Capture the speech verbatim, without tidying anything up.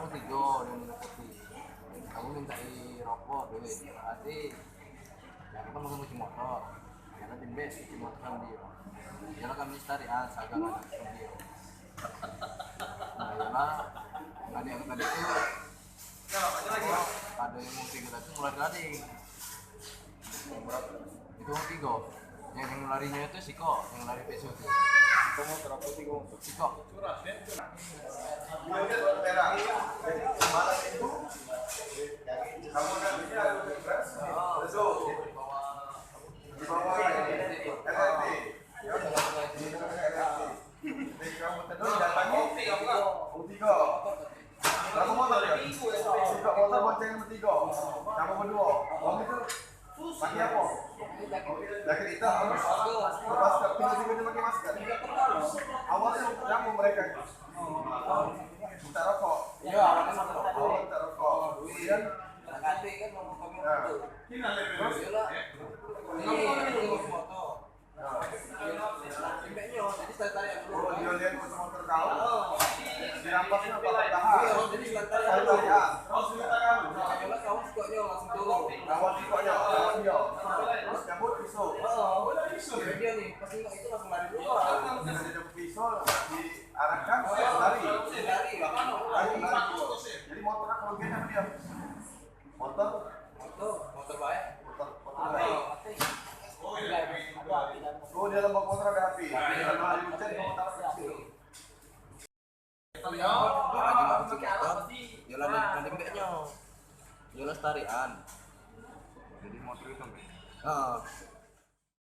Tigo dia minum kopi. Kamu minta i rokok duit. Berarti ya, aku kan mau cuci motor. Ya kan, dembes cuci motor kan dia. Ya lah, kami setarian, saga kan dia. Nah, ya lah. Tadi aku tadi tu, ada yang mau tiga tadi mulai tadi. Itu wong tigo. Yang, yang larinya itu siko, yang lari peso itu. Kamu terapa tigo? Siko. Di bawah ini, L R T. Ya, di bawah L R T. Jadi kamu tadi datangnya wong tigo. Berapa motor dia? Sikok motor bonceng sama tiga. Kamu berdua. Wong itu pakai apa? Jaket hitam. Lepas ke, tiga-tiga dia pakai masker. Awalnya kamu mereka itu minta rokok. Iya, awalnya minta rokok. Awal minta rokok. Kemudian, nah, terus? Iya. Nah, oh, dia lihat motor kau. Dirampasnya apa? Tahan. Tahan, ya. Kawan sikoknya, kawan dia. Terus cabut pisau. Dia nih, pas nengok itu langsung lari dulu. Dia cabut pisau, diarahkan, lari. Lari, lari. Jadi motor kerugiannya dia. Motor? Motor, motor baik. Motor, motor baik. Oh, dalam bak motor ada api. Karena hari hujan, motor kecil. Yo, yo lah, nanti mbeknya. Yo lah, setarian. Jadi motor itu, Mbak? Heeh.